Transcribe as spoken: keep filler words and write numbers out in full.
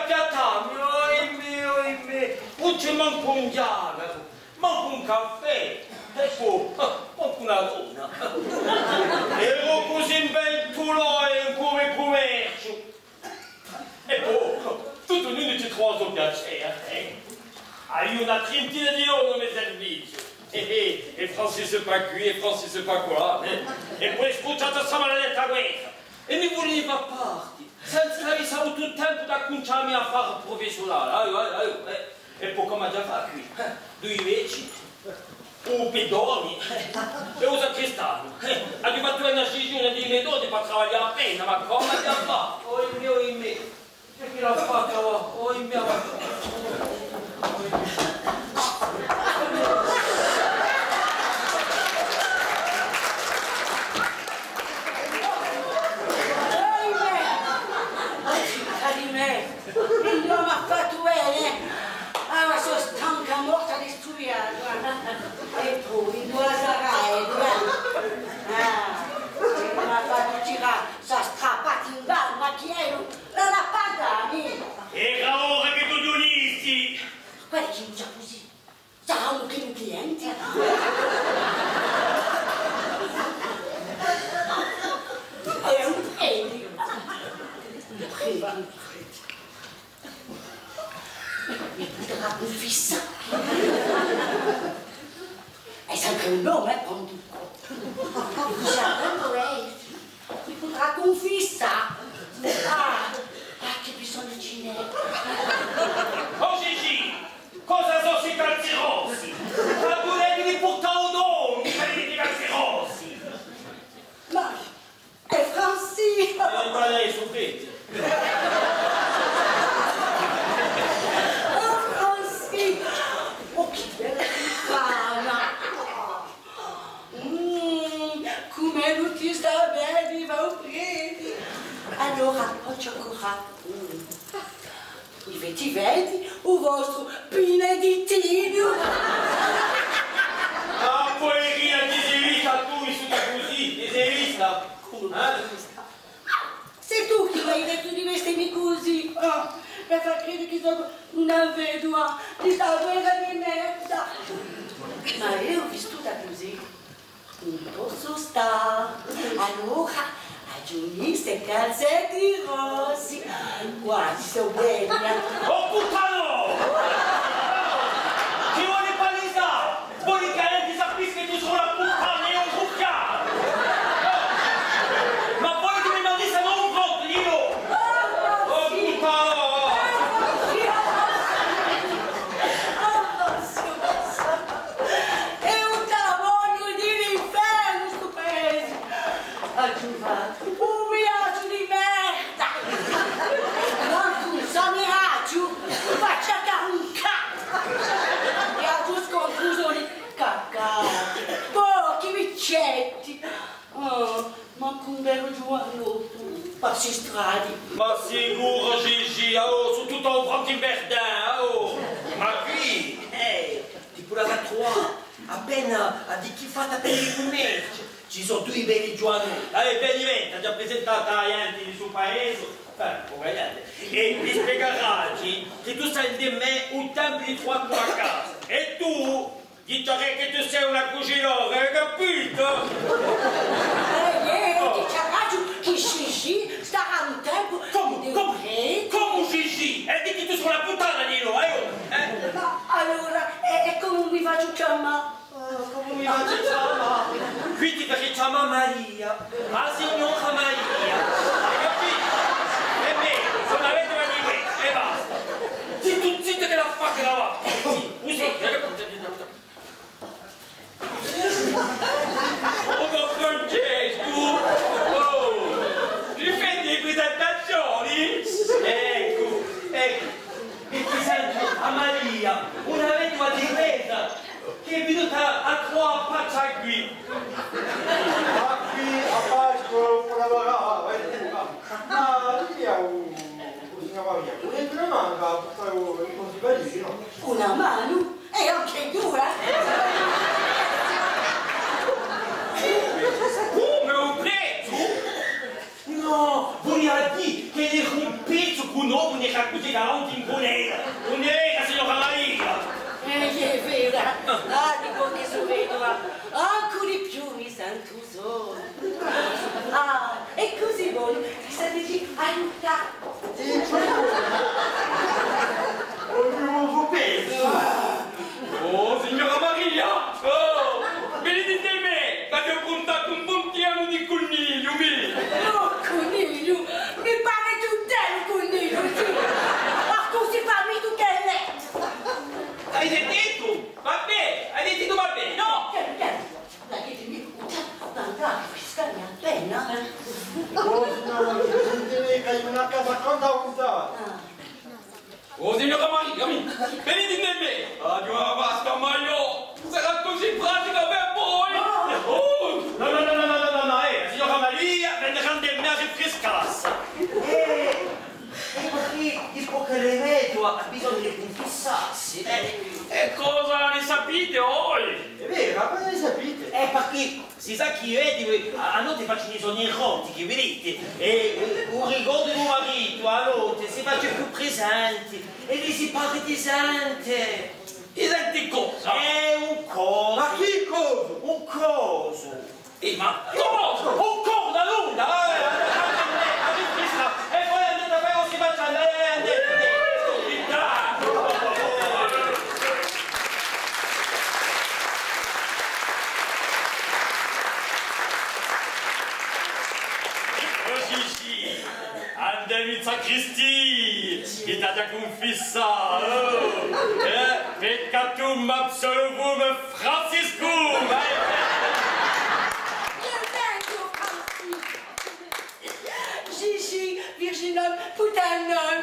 Piattà, oimè, oimè, ùn ci hè mancu un chjaccaru, mancu un caffè, è po, mancu una donna. Eru cusì in ventulà incù u me cummerciu. È po, tuttu ognunu ci trova u so piacè, eh. Aviu una trintina di donne à u me serviziu. Eh, eh, è Francis pà quì, è Francis pà culà, eh. È po hè scucciata sta maladetta guerra. È mi vulia fà parti, senza ch'avissi avutu u tempu d'accuncià i me affari prufessiunali. Aiò, aiò, aiò, eh. È po cumu aghju da fà quì? Eh, dui vechji, u piddoni, eh, è u sacristanu. Eh, aghju fattu una scissioni di i me donni pà travaglià appena, ma cumu aghju da fà? Oimè, oimè. Chì l'hà fattu, oh, oimè, oh. Oimè! Cari mè, induva m'hà fattu vene, eh? Ah, ma sò stanca morta di stu viaghju, eh. È po, induva sarà, eh? Ah, s'ellu m'hà fattu tirà sta strappata in gamba, chì hè, l'hà da pagà, eh? Era ora chì tù ghjunnissi! Guarda chì ùn ci hè cusì. Sarà un cliente. Hè un preti. Un preti, un preti. Mi pudarà cunfissà. Hè sempre un omu, eh, quantunque. Scusa, quandu hè? Mi pudarà cunfissà. Ah, ah, chì bisognu ci n'hè. O Gigi, cosa sò sti calzi rossi? Ma vulete mi purtà u donu, mi parete calzi rossi? Ma hè Francis! Eh, ma lei sò preti. Oh, Francis! Oh, chì bella fana! Mm, cum'ellu ti stà bè, viva u preti! Allora, oghje ancora, mm, mi feti vedi u vostru Pinedittinu? Ah, puarina, ti sì vista tù, vistuta cusì, ti sì vista? Cumu ti sì vista? Sì tù chì m'hai dettu di vestimi cusì, ah, per fà creda chì sò una vedova di sta guerra di merda. Ma eiu vistuta cusì ùn possu stà. Allora aghju missu i calzetti rossi. Guarda, sò bella. Oh puttana! Ti voli palisà? Voli chì a ghjenti sapisca chì tù sì una puttana è un ruffianu? Ma voli chì mi mandissi à un fronte, eiu? Oh, puttana! Hè un tavannu di l'infernu stu paesi! Aghju fattu un viaghju di merda! Mancu un samiracciu, facciu carucca! È aghju scontru solu cacati, porchi, picetti! Oh, mancu un bellu ghjuvanottu pà sti stradi. Ma sicuru, Gigi, oh, sò tuttu à u fronte in Verdun, oh! Ma quì, eh, ti pudarà truvà appena, à dì chì fatta per i cummerci. Ci sò dui belli ghjuvanotti. Eh, bè, veni, aghju da prisentà à a ghjenti di stu paesi. Eh, poca ghjenti. È li spiegarà chì tù stai ind'è mè u tempu di truvà a casa. È tù, dici chì tù sì una cucinora, hai capitu? Eh, eh, dici chì Gigi starà un tempu. Cumu, cumu, cumu Gigi? È dì chì tù sì una puttana, dì, eh? Ma allora, è, è cumu mi facciu chjamà? Eh, cumu mi facciu chjamà? Quì ti facciu chjamà Maria, a signora Maria. Hai capitu? È mè, sò una vedova di queste, è basta. Zittu, zittu chì l'hà fatta, chì l'hà fatta. Sì, cusì, hai capitu? Oh, don Francescu! Oh! Li feti e presentazioni? Eccu, eccu. Vi presentu à Maria, una vedova di Resa, chì hè vinuta à truvà a pazza quì. Ma quì a Pasqua ùn lavorava, eh. Maria, oh, signora Maria, vulete una manu à purtà i cosi, nò? Una manu? È ancu dura! Cumu, un pezzu? Nò, vulia dì ch'ellu era un pezzu cù un omu È cusì davanti in cunellu, ùn hè vera, signora Maria? Eh, hè vera. Ah, dicu chì sò vedova, ancu di più mi sentu sola. Ah, è cusì voi mi sapete aiutà. Ognuno u so pesu. Oh, signora Maria! Oh, venite ind'è mè, ch'aghju appruntatu un bon pianu di cunigliu, mì! Oh, cunigliu! Mi pare tuttu un cunigliu, sì! Ma cusì fà mì tuttu chì hè! Avete dettu? Va bè! Avete dettu va bè, nò? Chì, chì? Ma chì ti dicu, andà à rinfriscà mi appena, eh? Oh, signora, sentite chì hè una casa grande à vuntà. Ah. Oh, signora Maria, mì, venite ind'è mè! Aghju una vasta maiò! Sarà cusì pratica per voi! Oh! Nò, nò, nò, eh, signora Maria, vene ind'è mè à rinfriscassi! Eh, è perchè, dipoi ch'ella hè vedova, hà bisognu di cunfissassi? Eh, è cosa ne sapete voi? Hè vera, cosa ne sapete? Eh, perchè si sà chì, vedi, a, a notte facenu i sogni erotichi, vidite? È, eh, u ricordu di u maritu, a notte, si face più presente, è li si pare di sente. Di sente cosa? Eh, un cosu. Ma chì cosu? Un cosu. Eh, ma cosa? Un cosu, nulla, eh, andate, andate, andate, andate, e poi andate à fà i vostri bacianti, andate, andate, andate. Cusì, sì. Andemu in sacristia, chì t'aghju à cunfissà, oh! Eh, peccatum absolvum Franciscum! Vai! Che bellu, Franciscu! Gigi, virginum, putanum!